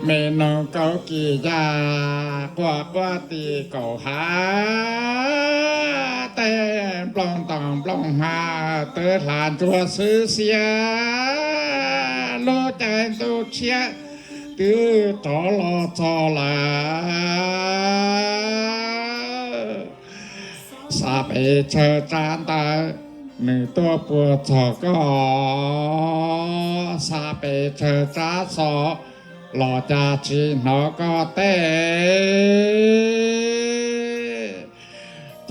Me noog kaub kis yaj, quaj quaj tim kaum hav, tej nplooj ntoos nplooj hma, twb hla ntsuag xwb xiab, lub caij ntuj tshiab twb rov los txog lawm. Xav pes tsawg tsab ntawv, nws tuaj puag txog koj, xav pes tsawg tsab xov, los cas tsis hnov koj teb.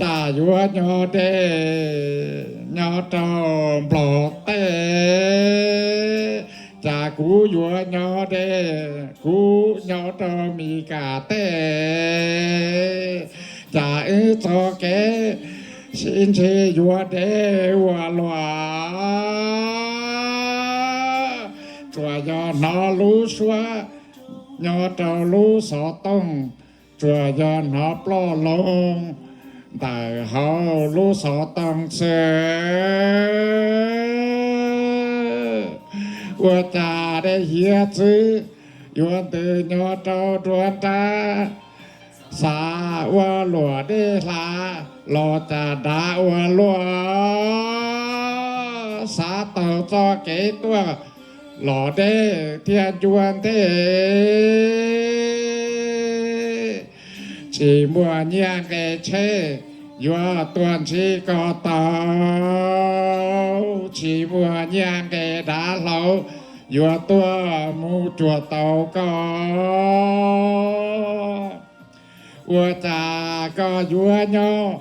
Cas yuav nyob deb nyob rau Nplog teb, cas kuv yuav nyob deb kuv nyob rau Mis Kas teb. Cas wb txoj kev sib ntsib yuav deb ua luaj, tsuas yog hnov lub suab nyob rau lub xov tooj, tsuas yog hnov ploj loo ntawm hauv lub xov tooj xwb. Ua cas dej hiav txwv yuav ntws nyob rau nruab nrab, xav ua luam dej hla los cas dav ua luaj, xav taug txoj kev tuaj los deb thiaj ncua ntej. Tsis muaj nyiaj nqe tsheb yuav tuaj ntsib koj tau, tsis muaj nyiaj nqe dav hlau yuav tuaj mus cuag tau koj. Ua cas koj yuav nyob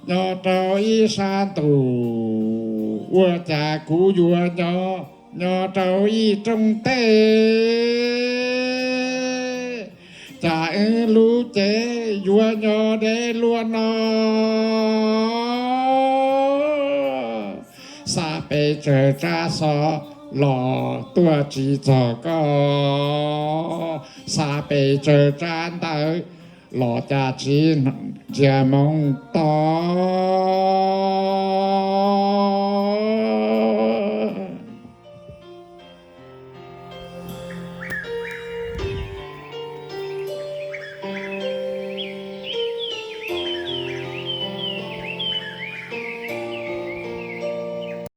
nyob rau ib sab ntuj, ua cas kuv yuav nyob nyob rau ib rooj teb. Cas wb lub cev yuav nyob deb luaj no, xav pes tsawg tsab xov los tuaj tsis txog koj, xav pes tsawg tsab ntawv los cas tsis nrhiav moo tau.